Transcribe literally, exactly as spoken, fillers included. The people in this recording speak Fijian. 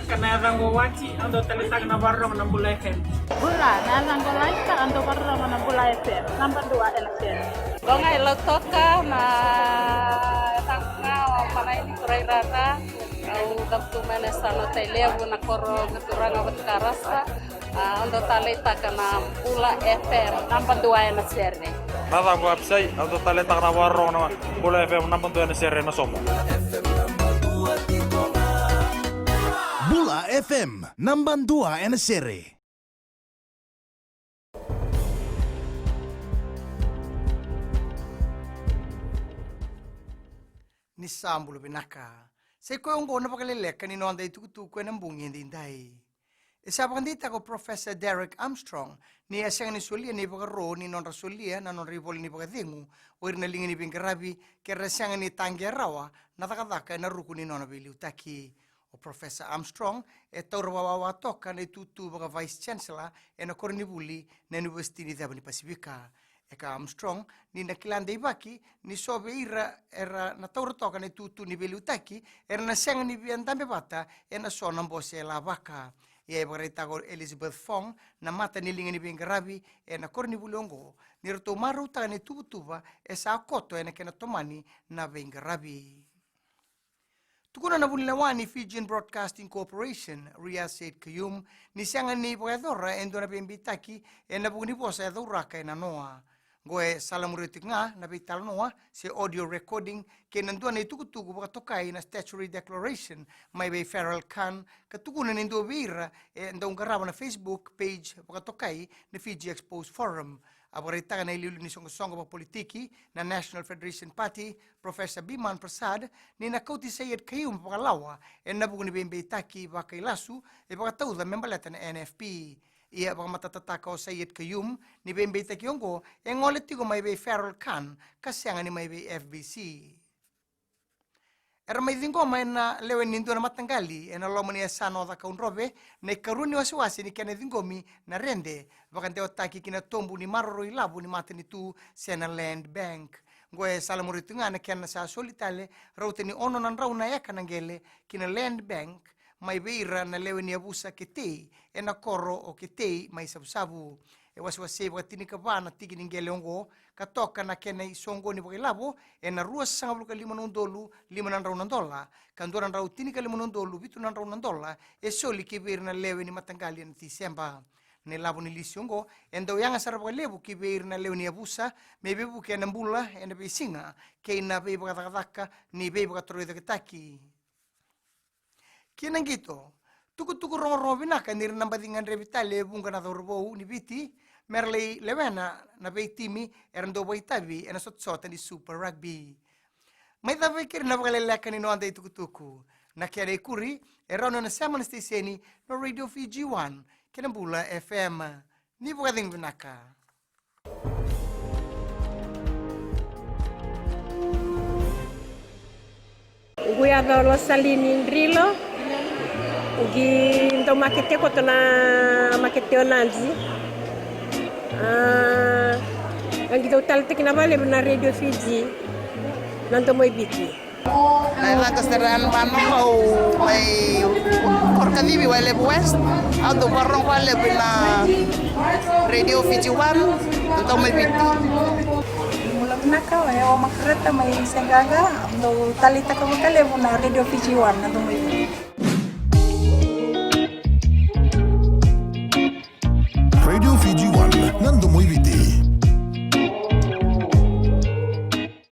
Ka na yacaqu o Wati, au dau taleitaka na vakarorogo na Bula F M. Bula, na yacaqu o Laika, au dau vakarorogo na Bula F M, naba dua ena sere. Qo ga e Lautoka, na yacaqu ga o Manaini Turairara. Au cavutu mai na yasana o Tailevu, na koro o Turaga Vatukarasa. A, au dau taleitaka na Bula F M, naba dua ena sere. Na yacaqu o Apisai, au dau taleitaka na vakarorogo na Bula F M, naba dua ena sere ena somo. Bula F M, naba dua ena sere. Ni sa bula vinaka. Sa i koya oqo na vakaleleka ni noda itukutuku ena bogi edaidai. E sa vakadeitaka o Professor Derek Armstrong ni a sega ni solia na ivakaro ni nodra solia na nodra ivola ni vakacegu o ira na liga ni veiqaravi, ke ra sega ni taqea rawa na cakacaka ena ruku ni nona veiliutaki. O Professor Armstrong e taura vakawawa toka na itutu vaka Vice Chancellor ena koronivuli na Univesiti ni Ceva ni Pasifika. E kaya o Armstrong ni na kila deivaki ni so vei ira era na taura toka na itutu ni veiliutaki era na sega ni via dabe vata ena so na bose e lavaka. Ia e vakaraitaka o Elizabeth Fong, na mata ni liga ni veiqaravi ena koronivuli oqo, ni ratou marautaka na ituvatuva e sa koto ena kena tomani na veiqaravi. Tukuna na vunilewa ni Fijian Broadcasting Corporation, Riaz Said Khaiyum, ni sega ni vakayacora e dua na veibeitaki ena vuku ni vosa e cauraka ena noa. Qo e salamuria tiko ga na veitalanoa se audio recording kei na dua na itukutuku vakatokai na statutory declaration mai vei Farrell Khan, ka tukuna ni dua vei ira e dau qarava na Facebook page vakatokai na Fiji Exposed Forum. A vakaraitaka na iliuliu ni soqosoqo vakapolitiki na National Federation Party, Professor Biman Prasad, ni na kauti Said Khaiyum vakalawa ena vuku ni veibeitaki vakailasu e vakatauca me baleta na N F P. Ia vakamatatataka o Said Khaiyum ni veibeitaki oqo e gole tiko mai vei Farrell Khan ka sega ni mai vei F B C. Era mai ciqoma ena lewe ni dua na mataqali ena loma ni yasana o Cakaudrove na ikarua ni wasewase ni kena ciqomi na rede vakadewataki ki na tobu ni maroroi ilavo ni matanitu se na Land Bank. Qo e salamuria tu ga na kena sa soli tale rauta ni ono na drau na eka na qele ki na Land Bank mai vei ira na lewe ni yavusa Ketei ena koro o Ketei mai Savusavu. E wasewasei vakatinikava na tiki ni qele oqo ka toka na kena isoqoni vakailavo ena ruasagavulu ka lima na udolu lima na drau na dola ka dua na drau tinikalima na udolu vitu na drau na dola e soli ki vei ira na lewe ni mataqali ena Tiseba. Na ilavo ni lisi oqo e dau yaga sara vakalevu ki vei ira na lewe ni yavusa me veivuke ena bula ena veisiga kei na veivakacakacaka ni veivakatorocaketaki. Ki na qito, tukutuku rogorogo vinaka ni ra na baci gadrevi tale e vuqa na cauravou ni Viti me ra lai lewena na veitimi era dau vakaitavi ena sotasota ni Super Rugby. Mai cava e keri na vakaleleka ni noda itukutuku. Na kena ikuri e rawa ni o na sema na siteseni na Radio Fiji One kei na Bula F M. Ni vakacegu vinaka. Qu yaca o Losalini Drilo. Qi dau makete koto na makete o Nadi. A, qi dau taleitaki na valevu na Radio Fiji, na domo i Viti. Na yacaqu o Steran Bano, au mai Korokacivi, Wailevu West. Au dau vakarorogo vakalevu na Radio Fiji One, na domo i Viti. Bula vinaka, o yau o Makareta mai Seaqaqa, au dau taleitaka vakalevu na Radio Fiji One, na domo i Viti. Radio Fiji One, na domo i Viti.